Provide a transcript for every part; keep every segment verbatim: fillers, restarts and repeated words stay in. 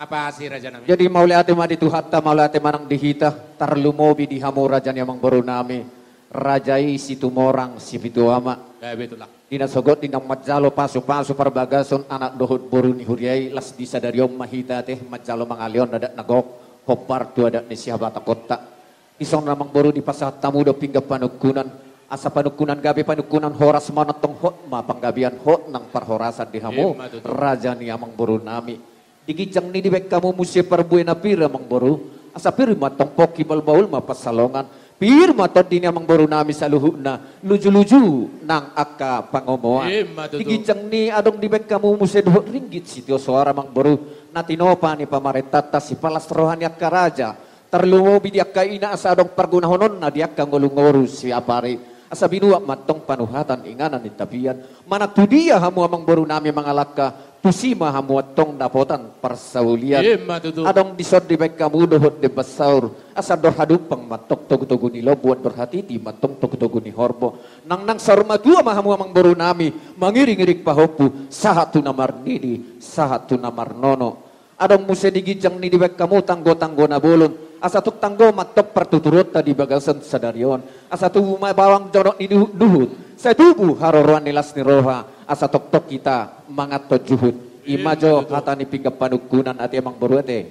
Apa si raja nami? Jadi mauliate ma di Tuhanta, mauliate ma nang di hita, tarlumobi di hamu raja ni amangboru nami, raja i Situmorang Sipitu Ama. Gabe tulang. Di na sogot di na manjalo pasu-pasu parbagason anak dohot boru ni huria i, las di sadari on ma hita ate manjalo mangaleon adat na gok, hombar tu adat ni sihabatakonta. Dison amangboru dipasahat hamu do pinggan panungkunan, asa panungkunan gabe panungkunan horas, manongtong hot ma panggabean, hot nang parhorasan di hamu. Ima tutu. Raja ni amangboru nami. Di ginjang ni dibaen hamu muse parbue na pir amangboru, asa pir ma tong pongki, bahulbahul ma pansalongan, pir ma tondi ni amangboru nami saluhutna, lujuluju nang angka pangomoan. Ima tutu. Di ginjang ni adong dibaen hamu muse dohot ringgit sitio soara amangboru, na tinopa ni pamarentanta sipalas roha ni angka raja, tarlumobi di angka ina asa adong pargunahononna di angka ngolungolu siapari, asa binuat ma antong panuhatan inganan ni tapian. Manang tu dia hamu amangboru nami mangalangka, tusi ma hamu antong dapotan parsaulian. Ima tutu. Adong dison dibaen hamu dohot demban saur, asa andor hadumpang ma antong togutogu ni lombu, andor hatiti ma antong togutogu ni horbo. Nang nang saur matua ma hamu amangboru nami mangiringiring pahompu, sahat tu na marnini, sahat tu na marnono. Adong muse di ginjang ni dibaen hamu tanggotanggo na bolon, asa tung tanggo ma antong partuturonta di bagasan sadari on, asa tubu ma bawang jonok ni duhutduhut, sai tubu haroroan ni las ni roha, asa tongtong hita manganhon juhut. Ima jo. Ima tutu. Hata ni pinggan panungkunan ate amangboru ate.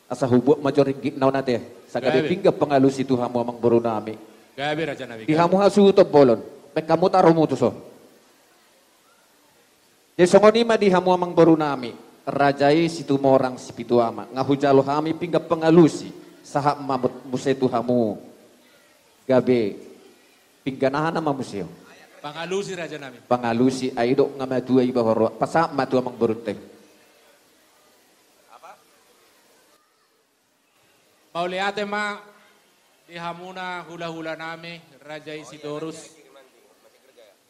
Asa hubuat ma jo ringgitna on ate, asa gabe. Gabe. Pinggan pangalusi tu hamu amangboru nami. Gabe raja nami. Di hamu hasuhuton bolon, baen hamu tarumu tuson. Jadi songon i ma di hamu amangboru nami, raja i Situmorang Sipitu Ama, nga hujalo hami pinggan pangalusi, sahat ma mu-, muse tu hamu. Gabe pinggan aha nama muse on? Pangalusi raja nami. Pangalusi, ai dok nga matua iba horroa, pasahat ma tu amangborunta i. Mauliate ma di hamuna hulahula nami, raja i Sitorus.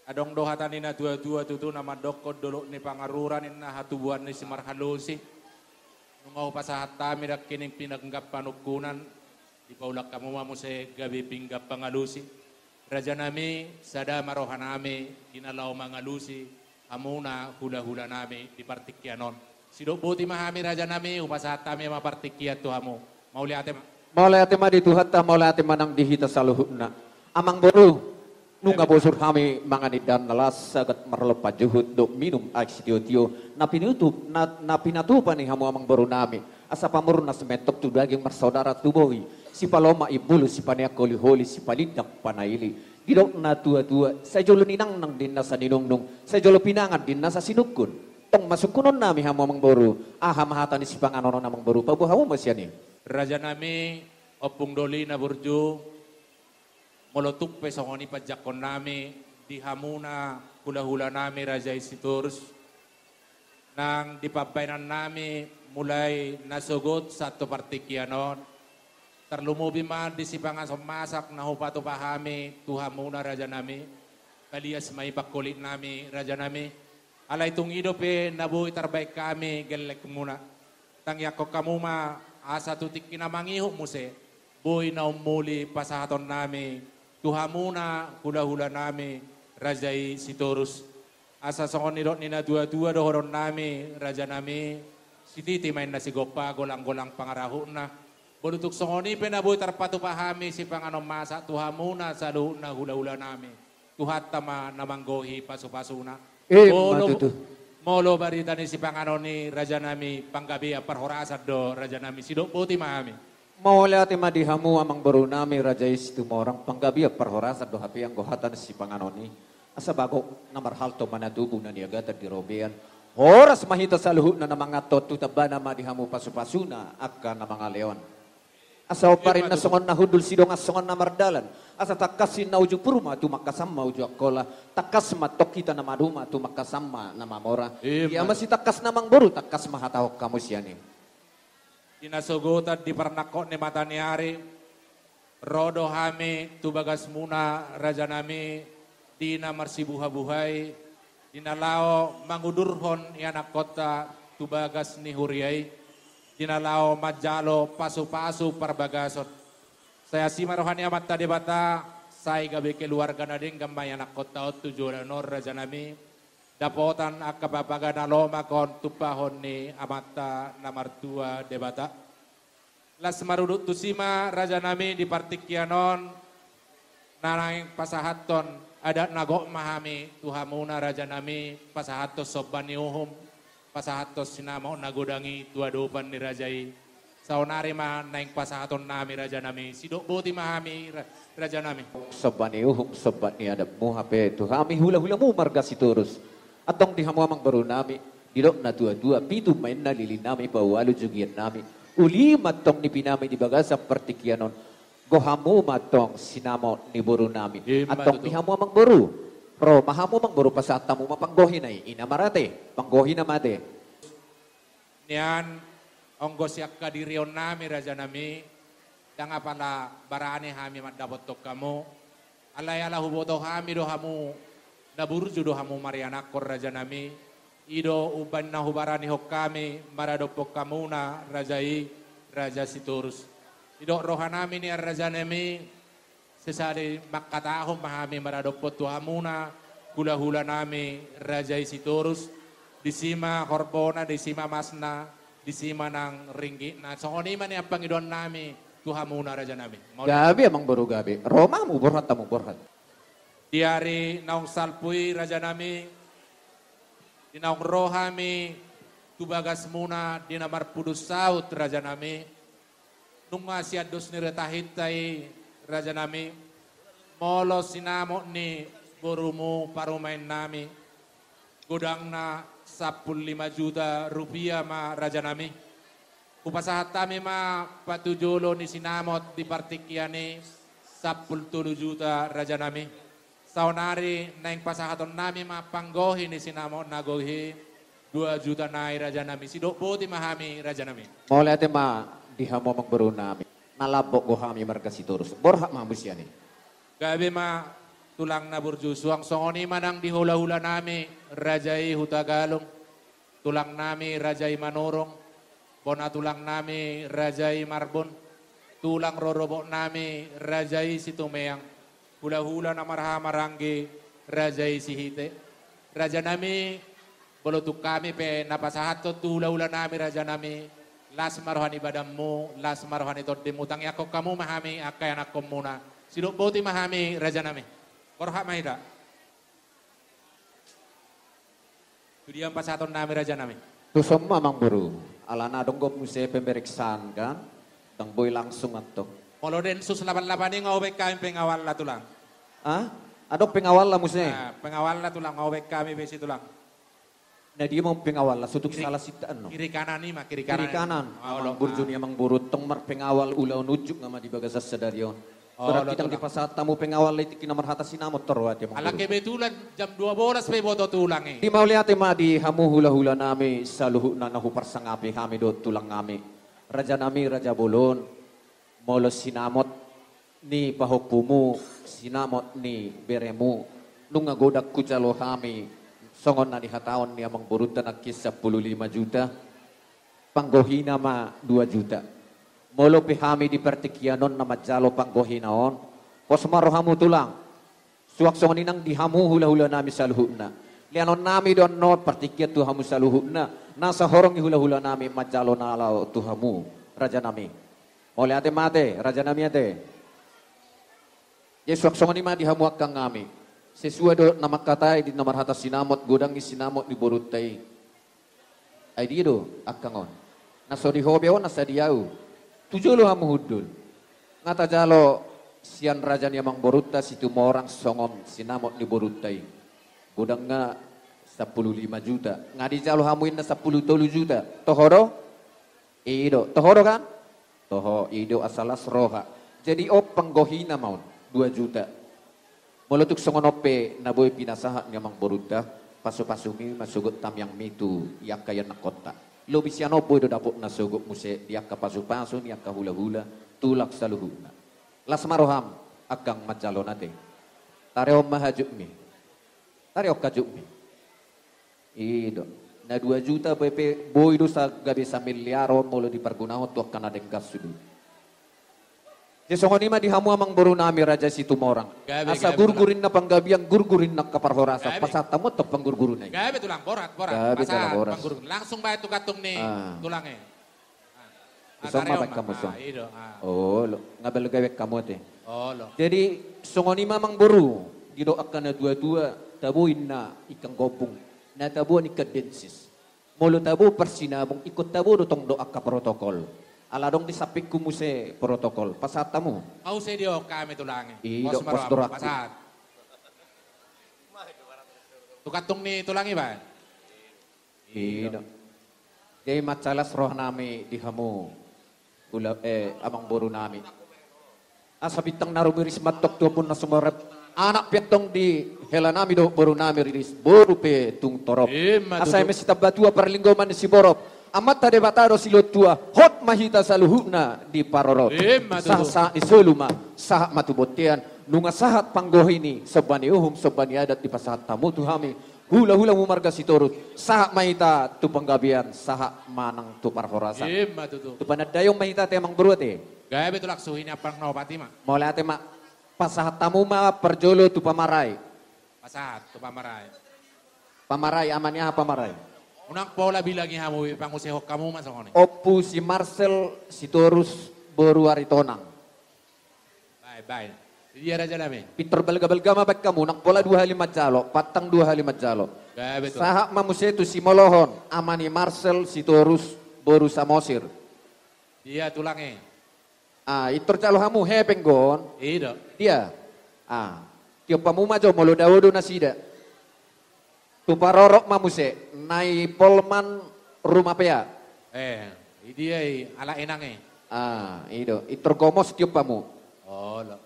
Adong do hata ni natuatua tutu na mandokkon dolok ni Pangaruran ninna hatubuan ni simarhalosi. Nunga hupasahat hami nangkining pinggan panungkunan, dipaulak hamu ma muse gabe pinggan pangalusi. Raja nami, sada ma roha nami di na laho mangalusi hamuna hulahula nami di partingkian on. Sidok boti ma hami raja nami, hupasahat hami ma partingkian tu hamu. Mauliate ma. Mauliate ma di Tuhanta, mauliate ma nang di hita saluhutna. Amangboru, nunga bosur hami mangan indahan na las, sagat marlompan juhut dohot minum aek sitiotio, na pinutup, na, na pinatupa ni hamu amangboru nami. Asa pamurnas ma antong tu daging, marsaudara tu bohi, sipalomak imbulu, sipaneang holiholi, sipalindang panaili. Didok natuatua, sai jolo ninangnang di na saninungnung, sai jolo pinangan di na sasinungkun. Tong ma sungkunon nami hamu amangboru, aha ma hata ni sipanganon on amangboru, paboa hamu ma sian i. Raja nami, ompung doli na burju, molo tung pe songon i panjangkon nami di hamuna hulahula nami raja i Sitorus, nang di pambahenan nami mulai na sogot sahat tu partingkian on, tarlumobi ma di sipanganon masak na hupatupa hami tu hamuna raja nami, palias ma i pangkolit nami raja nami, alai tung i dope na boi tarbahen hami gellengmuna. Tangiangkon hamu ma asa tu tingki na mangihut muse, boi na ummuli pasahaton nami tu hamuna hulahula nami raja i Sitorus. Asa songon nidok ni natuatua dohonon nami raja nami, sititi ma inna sigompa, golanggolang pangarahutna. Molo tung songon i pe na boi tarpatupa hami sipanganon masak tu hamuna saluhutna hulahula nami, Tuhanta ma na manggohi pasupasuna. Ima tutu. Molo, molo barita ni sipanganon i raja nami, panggabean parhorasan do raja nami, sidok boti ma hami. Mauliate ma di hamu amangboru nami raja i Situmorang, panggabean parhorasan do hape anggo hata ni sipanganon i. Asa bagok na marhalto ma na tubu na niagatan di robean. Horas ma hita saluhutna na manganhon, tu tambana ma di hamu pasupasuna angka na mangaleon. Asa ompar inna songon na hundul, sidongan songon na mardalan. Asa tangkas inna uju pur ma tumangkasan ma uju angkola. Tangkas ma antong hita na maduma, tumangkasan ma na mamora. Ima. Ia ma sitangkas na amangboru, tangkas ma hatahon hamu sian i. Di na sogotan di parnangkok ni mata ni ari, ro do hami tu bagasmuna raja nami, di na marsibuhabuhai, di na laho mangudurhon ianakkonta tu bagas ni huria i, di na laho manjalo pasupasu parbagason. Sai asi ma roha ni Amanta Debata, sai gabe keluarga na denggan ma ianakkonta on tu joloan on raja nami. dapotan angka pangpangalaho ma on tumpahon ni Amanta na martua Debata. Las marudut tusi ma, rajanami, di partingkian on na naeng pasahathon adat na gok ma hami tu hamuna, rajanami, pasahathon somba ni uhum, pasahathon sinamot na godang i tu adopan ni raja i. Saonari ma naeng pasahatonnami, rajanami, sidok boti ma hami, ra-, rajanami. Somba ni uhum, somba ni adatmu, hape tu hami hulahulamu marga Sitorus. Antong di hamu amangborunami, didok na tuatua, pitu ma inna lilinami, paualu jugiannami, uli ma antong nipinami di bagasan partingkian on. Gohanmu ma antong sinamot ni borunami. Ima tutu. Antong di hamu amangboru, ro ma hamu amangboru, pasahat hamu ma panggohina i, i na marate, panggohina ma ate. Nian, onggo sian hadirionnami, rajanami, ndang apala barani hami mandapothon hamu. Alai ala huboto hami do hamu na burju do hamu marianakhon, rajanami. I do umbahen na hubaranihon hami maradophon hamuna raja i, raja Sitorus. Didok rohanami nian, rajanami, sesa di mangkatahon ma hami maradophon tu hamuna hulahulanami raja i Sitorus, disi ma horbona, disi ma masna, disi ma nang ringgitna. Songon i ma nian pangidoannami tu hamuna, rajanami. Mauliate. Gabe, amangboru, gabe. Ro ma hamu, borhat hamu, borhat. Di ari naung salpu i, rajanami, di naung ro hami tu bagasmuna di na marpudun saut, rajanami, nunga sian dos ni retahinta i, rajanami, molo sinamot ni borumu parumaennami, godangna sampulu lima juta rupiah ma, rajanami. Hupasahat hami ma patujolo ni sinamot di partingkian i sampulu tolu juta, rajanami. Saonari naeng pasahatonnami ma panggohi ni sinamot na gohi i, dua juta nai, rajanami. Sidok boti ma hami, rajanami. Mauliate ma di hamu amangborunami. Na lambok do hami marga Sitorus. Borhat ma hamu sian i. Gabe ma, tulang na burju. Suang songon i ma nang di hulahulanami raja i Hutagalung, tulangnami raja i Manurung, bona tulangnami raja i Marbun, tulang rorobotnami raja i Situmeang, hulahula na marhahamaranggi raja i Sihite. Rajanami, molo tung hami pe na pasahathon tu hulahulanami, rajanami, las ma roha ni badanmu, las ma roha ni tondimu, tangiangkon hamu ma hami angka ianakkonmuna. Sidok boti ma hami, rajanami. Borhat ma hita. Tu dia ma pasahatonnami, rajanami? Tuson ma, amangboru. Alana adong do muse pemeriksaan kan, ndang boi langsung antong. Molo Densus lapan lapan i nga hubaen hami pengawalna, tulang. Ah? Adong pengawalna muse? Ah, pengawalna, tulang, nga hubaen hami be si, tulang. Na dia ma pengawalna, so tung sala sintaan, no? Kiri kanan i ma, kiri kanan. Kiri kanan. Ah, olo. Amangboru, ah. Burju ni amangboru, tong marpengawal ulaon unjuk nga ma di bagasan sadari on. Olo, tulang. Berarti ndang dipasahat hamu pengawal i tingki na marhata sinamot, tor, ate, amangboru. Ala kebetulan jam dua belas pe diboto, tulang, i. Di mauliate ma di hamu hulahulanami saluhutna, na huparsangapi hami dohot tulangnami. Rajanami, raja bolon, molo sinamot ni pahompumu, sinamot ni beremu, nunga godang hujalo hami, songon na nihatahon ni amangborunta nangkin sampulu lima juta, panggohina ma dua juta. Molo pe hami di partingkian on na manjalo panggohina on, pos ma rohamu, tulang. Suang songon i nang di hamu hulahulanami saluhutna. Leanonnami do annon partingkian tu hamu saluhutna, na sahorong ni hulahulanami manjalo na laho tu hamu, rajanami. Mauliate ma, ate, rajanami, ate. Jadi suang songon i ma di hamu angkangnami. Sesuai dohot na mangkatai di na marhata sinamot, godang i sinamot ni borunta i. Ai dia do angkang on? Na so di ho be on, na sadia au. Tu jolo hamu hundul. Nga tajalo sian raja ni amangborunta Situmorang songon sinamot ni borunta i. Godangna sampulu lima juta. Nga dijalo hamu inna sampulu tolu juta. Toho do? I do. Toho do kan? Toho, i do asa las roha. Jadi on panggohina ma on, dua juta. Molo tung songon on pe na boi pinasahat ni amangborunta, pasupasumi ma sogot tamiangmi tu angka ianakkonta. Lobi sian on boi do dapotna sogot muse di angka pasupasu ni angka hulahula, tulang saluhutna. Las ma roham, angkang manjalo, ate. Tarehon ma hajutmi. Tarehon hajutmi. I do. Na dua juta pe, pe boi do sa gabe samiliar on molo dipargunahon tu angka na denggan sude. Jadi songon i ma di hamu amangboru nami Raja Situmorang. Gabe, asa gabe, gurgur Tulang. Inna panggabean, gurgur inna angka parhorasan. Gabe. Pasahat hamu antong panggurguruna i. Gabe, Tulang, borat, borat. Gabe, Tulang, borat. Pasahat panggurguruna. Langsung baen tu kantong ni, ah, Tulang i. Ah. Ison ma baen hamu, ison. Ah, i do, ah. Olo, nga balga baen hamu ate. Olo. Jadi songon i ma amangboru, didok angka natuatua, tabo inna ingkon gombung, na taboan ingkon densus. Molo tabo parsinabung, ingkon tabo do tong do angka protokol. Ala adong di sampingku muse protokol. Pasahat hamu. Pause di on hami, Tulang i. I do, pos ma roham, pos dorakku. Pasahat. Tu kantong ni Tulang i baen. I do. Jadi mansai las roha nami di hamu. Hula, eh, amangboru nami. Asa bintang na rumiris ma antong tu ombun na sumorop. Anak pe antong di hela nami dohot boru nami riris, boru pe tung torop. Ima tutu. Asa eme sitambatua parlinggoman ni siborop. Amanta Debata do silehon tua, hot ma hita saluhutna diparorot. Ima tutu. Sahat, sahat ni solu ma, sahat ma tu bontean, nunga sahat panggohi ni somba ni uhum, somba ni adat dipasahat hamu tu hami. Hulahula mu marga Sitorus, sahat ma hita tu panggabean, sahat ma nang tu parhorasan. Ima tutu. Tu panandaion ma hita ate amangboru ate. Gabe, Tulang, suhi ni ampang na opat i ma. Mauliate ma, pasahat hamu ma parjolo tu pamarai. Pasahat tu pamarai. Pamarai, ama ni aha pamarai? Unang pola bilangi hamu, panguseon hamu ma songon i. Ompu si Marsel Sitorus boru Aritonang. Baen, baen. Di dia raja nami? Pintor balga-balga ma baen hamu, nang pola dua hali manjalo, pantang dua hali manjalo. Gabe, Tulang. Sahat ma muse tu simolohon, ama ni Marsel Sitorus boru Samosir. Dia, Tulang i. Ah, pintor jalo hamu hepeng on. I do. Dia. Ah, tiop hamu ma jo molo dao do nasida. Tu parorot ma muse, Nai Polman Rumapea. Eh, i dia i, ala inang i. Ah, i do. Pintor gomos tiop hamu. Olo.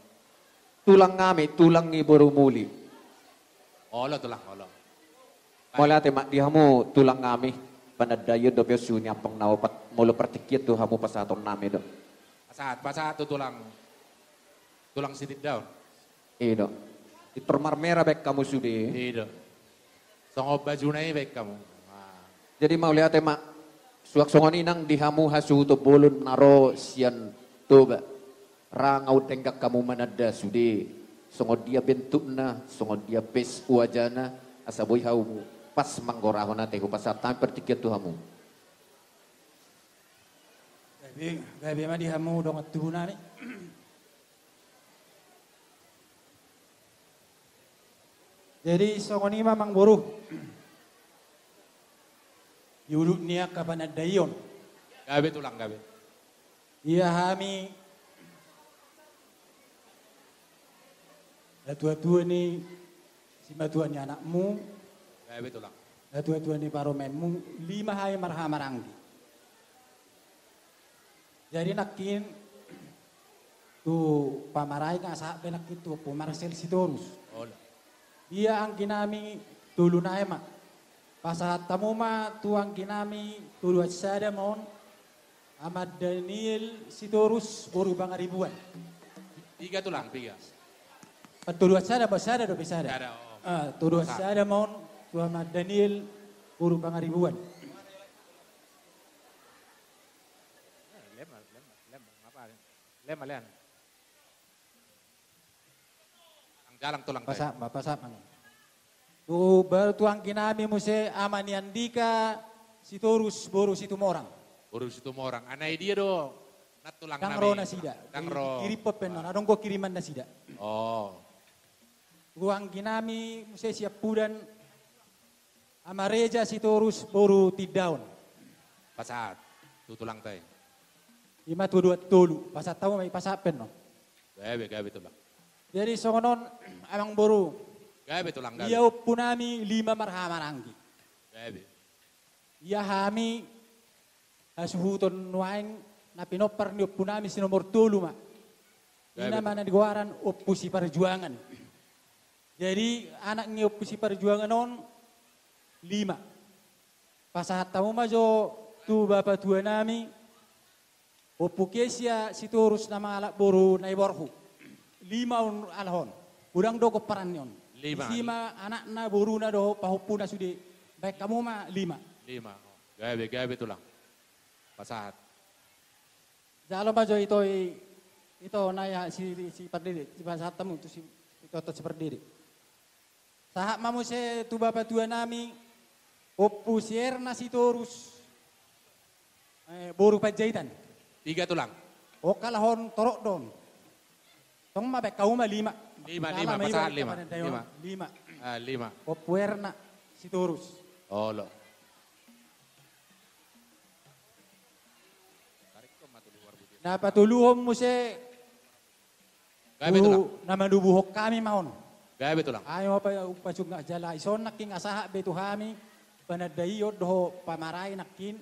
Tulang nami, tulang ni boru muli. Olo, Tulang, olo. Mauliate ma di hamu tulang nami. Panandaion dope on suhi ni ampang na opat, molo partingkian tu hamu pasahaton nami do. Pasahat, pasahat tu tulang. Tulang Sitindaon. I do. Pintor marmera baen hamu sude. I do. Songon bajuna i baen hamu. Ah. Jadi mauliate ma, suang songon i nang di hamu hasuhuton bolon na ro sian Toba. Ra nga undenggan hamu mananda sude. Songon dia bentukna, songon dia pes wajahna, asa boi hamu pas manggorahon ate, hupasahat hami partingkian tu hamu. Gabe, gabe ma di hamu dongan tubu nami. Jadi songon i ma amangboru. Di udut ni angka panandaion. Gabe tulang, gabe. Ia hami natuatua ni simatua ni anakmu. Gabe tulang. Natuatua ni parumaenmu, lima hami marhahamaranggi. Jadi nangkin tu pamarai nga sahat be nangkin tu Ompu Marsel Sitorus. Olo. Ia anggi nami tolu nai ma. Pasahat hamu ma tu anggi nami tolu sada ma on. Ama Daniel Sitorus boru Pangaribuan. Piga tulang, piga? Tolu sada ma, sada dope sada. Sada, oh. Ah, tolu sada ma on tu Ama Daniel boru Pangaribuan. Lema, lema, lema, apa? Lema, lema. Nang jalang tulang. Pasahat ma, pasahat ma. Tu baru tu anggi nami muse ama ni Andika Sitorus boru Situmorang. Boru Situmorang. Ana i dia do nang tulang nami. Ndang ro nasida. Ndang ro. Kirim pe annon, adong do kiriman nasida. Oh. Tu anggi nami muse siampudan Ama Reja Sitorus boru Tindaon. Pasahat tu tulangta i. Ima tu dua tolu, pasahat hamu ma i, pasahat pe annon. Gabe, gabe tulang. Jadi songon on amangboru. Gabe tulang, gabe. Ia ompu nami lima marhahamaranggi. Gabe. Ia hami hasuhuton nuaeng na pinompar ni ompu nami si nomor tolu ma. Gabe. Ina ma na nigoaran Ompu Siparjuangan. Jadi anak ni Ompu Siparjuangan on lima. Pasahat hamu ma jo tu bapatua nami Ompu Kesia Sitorus na mangalap boru Naiborhu. Lima on alahon. Godang do gomparan ni on. Lima. Isi ma anakna, boruna dohot pahompuna sude. Baen hamu ma lima. Lima. Gabe, gabe tulang. Pasahat. Jalo ma jo ito i, Ito na ia si, si Pardede, si pasahat hamu tu si, si Toto si Pardede. Sahat ma muse tu bapa tua nami, Ompu si Erna Sitorus, eh, boru Panjaitan. Piga tulang? Oka lahon torop do on. Tong ma baen hamu ma lima. Lima, lima, pasahat lima. Lima. Lima. Ah, lima. Ompu Erna Sitorus. Olo. Na patoluhon muse. Gabe tulang. Tu na manubuhon hami ma on. Gabe tulang. Ai ma pa umpasuk na jala ison nangkin nga sahat be tu hami panandaion dohot pamarai nangkin.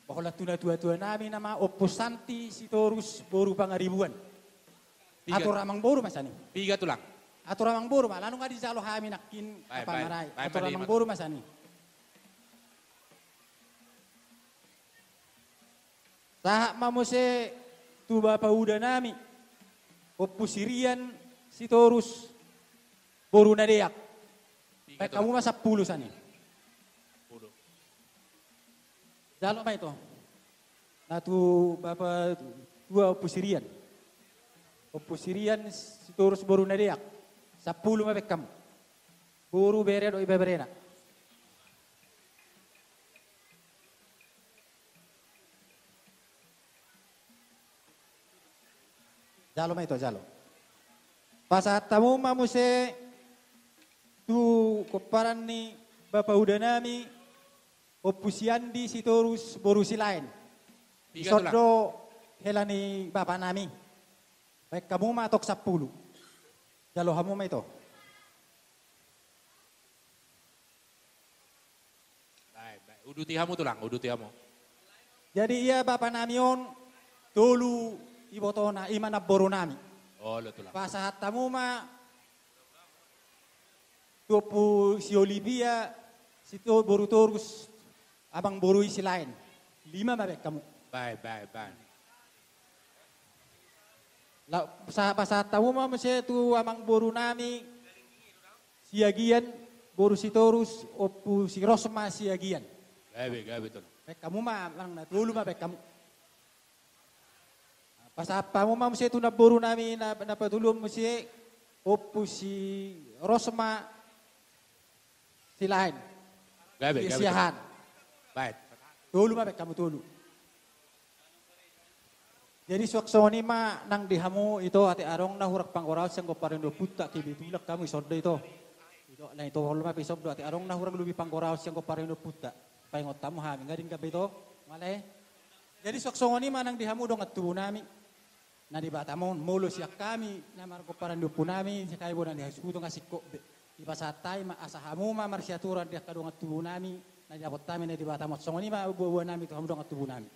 Paholan tu na tua-tua nami nama Ompu Santi Sitorus boru Pangaribuan. Piga. Atur amang boru ma sian i. Piga tulang. Atur amang boru ma, lalu nga dijalo hami nangkin. Baik, pamarai. Baik, atur amang boru ma sian i. Sahat ma muse tu bapa uda nami, Ompu Sirian Sitorus boru Nadeak. Baen hamu ma sampulu sian i. Jalo ma ito. Na tu bapa tua Ompu Sirian. Ompu Sirian Sitorus boru Nadeak. Sampulu ma baen hamu. Boru, bere dohot ibeberena. Jalo ma ito, jalo. Pasahat hamu ma muse tu pomparan ni bapa uda nami, Ompu Siandi Sitorus boru Silaen. Ison do hela ni bapa nami. Baen hamu ma tong sampulu. Jalo hamu ma ito. Baik, baik. Uduti hamu tulang, uduti hamu. Jadi ia bapa nami on tolu ibotona, i ma namboru nami. Olo tulang. Pasahat hamu ma tu Ompu si Olivia, si to, boru Torus, amang boru i Silaen. Lima ma baen hamu. Baik, baik, baik. Pasahat hamu ma muse tu amang boru nami Siagian, boru Sitorus, Ompu si Rosma Siagian. Gabe, gabe tulang. Baen hamu ma, manang na tolu ma baen hamu. Pasahat hamu ma muse tu namboru nami na, na patoluhon muse Ompu si Rosma Silaen. Gabe, gabe tulang. Siahaan. Baik. Tolu ma baen hamu, tolu. Jadi suang songon i ma nang di hamu ito, atik adong na hurang panggoraon sian gomparan ni ompunta, kebetulan hamu ison do ito. Ito na ito, olo ma pe ison do, atik adong na hurang lobi panggoraon sian gomparan ni ompunta. Paingot hamu hami, nga denggan be ito. Male. Jadi suang songon i ma nang di hamu dongan tubu nami. Na Debata ma on, molo sian hami na margomparan ni ompu nami, sian hami bona ni hasuhuton nga singkop be. Dipasahat hami ma asa hamu ma marsiaturan di angka dongan tubu nami, na didapot hami na Debata ma on. Songon i ma buabua nami tu hamu dongan tubu nami.